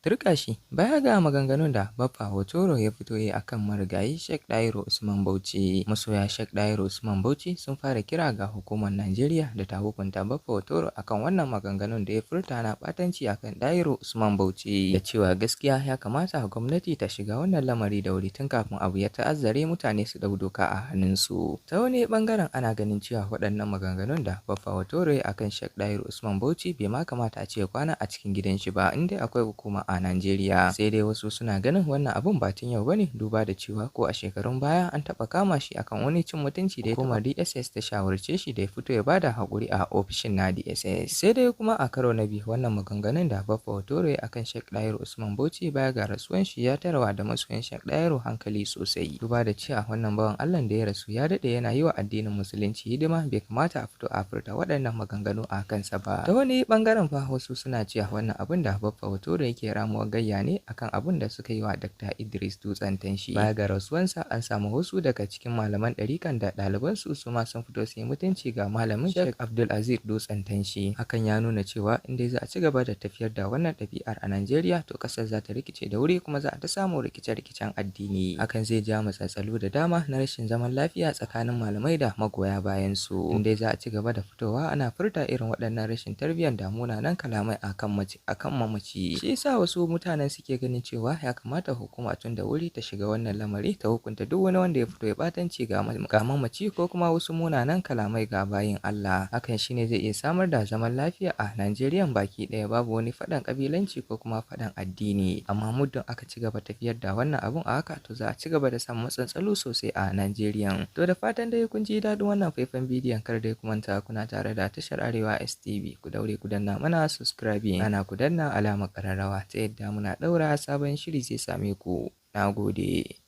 Turƙashi, baya ga maganganun da Baffa Hotoro ya fito yi akan marigayi Sheikh Dahiru Usman Bauchi, masoya Sheikh Dahiru Usman Bauchi sun fara kira ga hukumar Najeriya da ta hukunta Baffa Hotoro akan wannan maganganun da ya furta na ɓatanci akan Dahiru Usman Bauchi, da cewa gaskiya ya kamata gwamnati ta shiga wannan lamari da wuri tun kafin abu ya ta'azzare mutane su ɗau doka a hannunsu. Ta wani ɓangaren ana ganin cewa waɗannan maganganun da Baffa Hotoro ya akan Sheikh Dahiru Usman Bauchi bai ma kamata a ce kwana a cikin gidan shi ba in dai akwai hukuma a Najeriya. Sai dai wasu suna ganin wannan abun ba tun yau bane, duba da cewa ko a shekarun baya an taɓa kama shi akan wani cin mutunci da hukumar DSS ta shawarce shi da ya fito ya bada haƙuri a ofishin na DSS. Sai dai kuma a karo na biyu, wannan maganganun da Baffa Hotoro ya akan Sheikh Dahiru Usman Bauchi baya ga rasuwan shi ya tayarwa da masoyan Sheikh Dahiru hankali sosai. Duba da cewa wannan bawan Allah da ya rasu ya daɗe yana yi wa addinin Musulunci hidima, bai kamata a fito a furta waɗannan maganganu a kansa ba. Ta wani ɓangaren fa, wasu suna cewa wannan abun da Baffa Hotoro yake ramuwar gayya ne akan abun da suka yi wa Dr. Idris Dutsen Tanshi. Baya ga rasuwansa, an samu wasu daga cikin malaman ɗarikan da ɗalibansu su ma sun fito su yi mutunci ga malamin Sheikh Abdul Aziz Dutsen Tanshi. Hakan ya nuna cewa in dai za a ci gaba da tafiyar da wannan ɗabi'ar a Najeriya, to ƙasar za ta rikice da wuri kuma za a ta samu rikice-rikicen addini. Hakan zai ja matsatsalu da dama na rashin zaman lafiya tsakanin malamai da magoya bayan su. In dai za a ci gaba da fitowa ana furta irin waɗannan rashin tarbiyyar da munanan kalamai akan mace akan mamaci. Shi yasa wasu mutanen suke ganin cewa ya kamata hukuma tun da wuri ta shiga wannan lamari, ta hukunta duk wani wanda ya fito ya ɓatanci ga mamaci ko kuma wasu munanan kalamai ga bayin Allah. Hakan shine zai iya samar da zaman lafiya a Najeriya baki ɗaya, babu wani faɗan ƙabilanci ko kuma faɗan addini. Amma muddin aka ci gaba tafiyar da wannan abun a haka, to za a ci gaba da samun matsantsalu sosai a Najeriya. To, da fatan dai kun ji daɗin wannan faifan bidiyon. Kar dai ku manta, kuna tare da tashar Arewa STV. Ku daure ku danna mana subscribing, ana ku danna alamar ƙararrawa ta yadda muna ɗaura sabon shiri zai same ku. Na gode.